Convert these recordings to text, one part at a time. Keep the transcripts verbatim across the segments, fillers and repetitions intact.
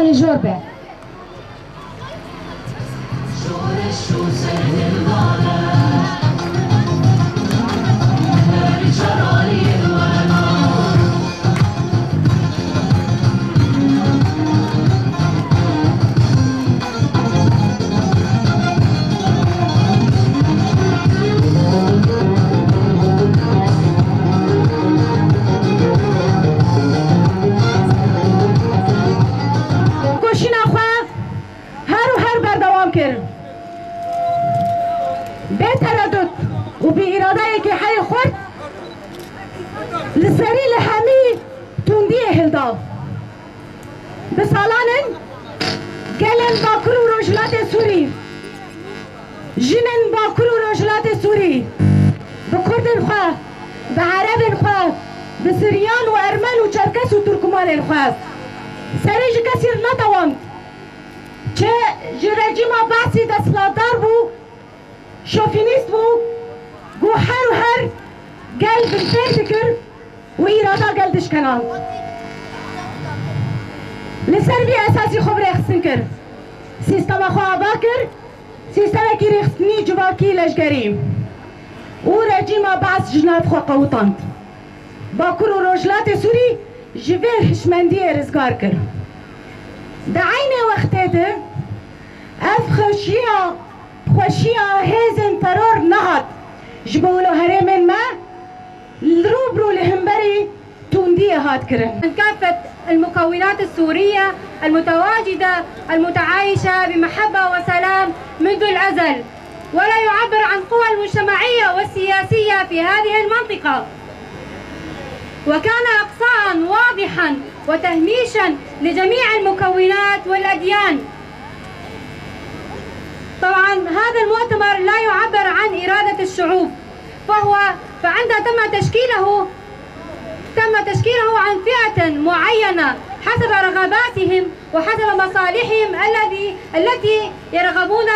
Jor be. Koşîna xwe her û her berdewam kir. Bê teredut û bi îradeyekî heyî xurt li serî li hemî tundiyê hilda. Bi salan in gelên Bakur û Rojhilatê Sûrî, jinên Bakur û Rojhilatê Sûrî bi Kurdên xwe, bi Erebên xwe, bi Siryan û Ermen û Çerkes û Turkumanên xwe serê ji kesî netewand. Çi ji rejîma Be'sî desthilatdar bû, şofînîst bû, ku her û her gel binpêk dikir û îrada gel dişkenand. Li ser vî esasî xwe bi rêxistin kir. Sîstema xwe ava kir, sîstemekî rêxistinî civakî leşgerî û rejîma Be'sî ji nav xwe qewitand. Bakur û Rojhilatê Sûrî ji vê hişmendiyê rizgar kir. Di eynê wextê de ev xweşiya, xweşiya hêzên teror nehat ji bo wilo herêmên me li rû bi rû li hemberî tundiyê hat kirin. كافة المكونات السورية المتواجدة المتعايشة بمحبة وسلام منذ الأزل، ولا يعبر عن قوى المجتمعية والسياسية في هذه المنطقة، وكان إقصاء واضحا وتهميشا لجميع المكونات والأديان. طبعا هذا المؤتمر لا يعبر عن إرادة الشعوب، فهو، فعندما تم تشكيله، تم تشكيله عن فئة معينة حسب رغباتهم وحسب مصالحهم الذي، التي يرغبون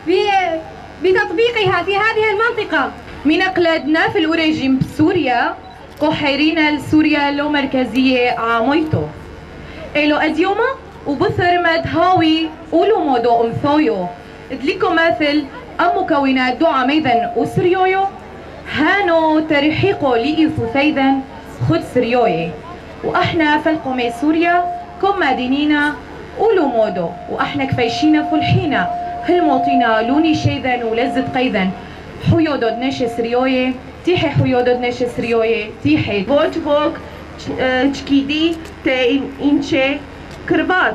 ب-، بتطبيقها في هذه المنطقة. Mîneqled nefl û rejîm bi Sûriye, qoherîne li Sûriye lo merkeziyê amoyto. Êlo ez yoma û bithirmed hawî û lo modo umthoyo. Dliko methil em mukewîne du ameyden û Siryoyo. Heno terhîqo lî îsufeyden xud Siryoyê. Û ehne fel qomê Sûriye kom medînîne û lo modo. Û ehne kfeyşîne fulhîne hilmotîne lûnî şeyden û lezzet qeyden. Huyo dodneşê Siryoyê. Tîhê huyodot neşe siryoyê, tîhê. Voç vok ç-, e, çkîdî te în-, înçe kirbat.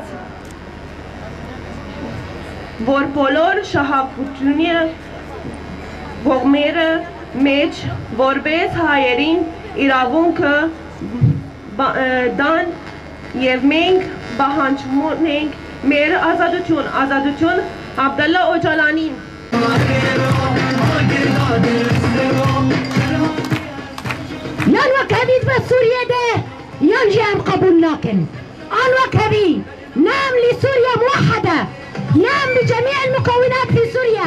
Vorpolor şaha puçuniye, vogmêre, meç, vorbêz hayerîn, îravûn ke ba-, e, dan, yevmêng, bahançmûnêng, mêr azadûçûn, azadûçûn, Abdullah Ocalanîn. Yan wek hevî dibe Sûriyê de, yan jî em qebûl nakin. An wek hevî, ne em li Sûriye muwehhed e, ne em bi cemî el mukewinat fî Sûriye.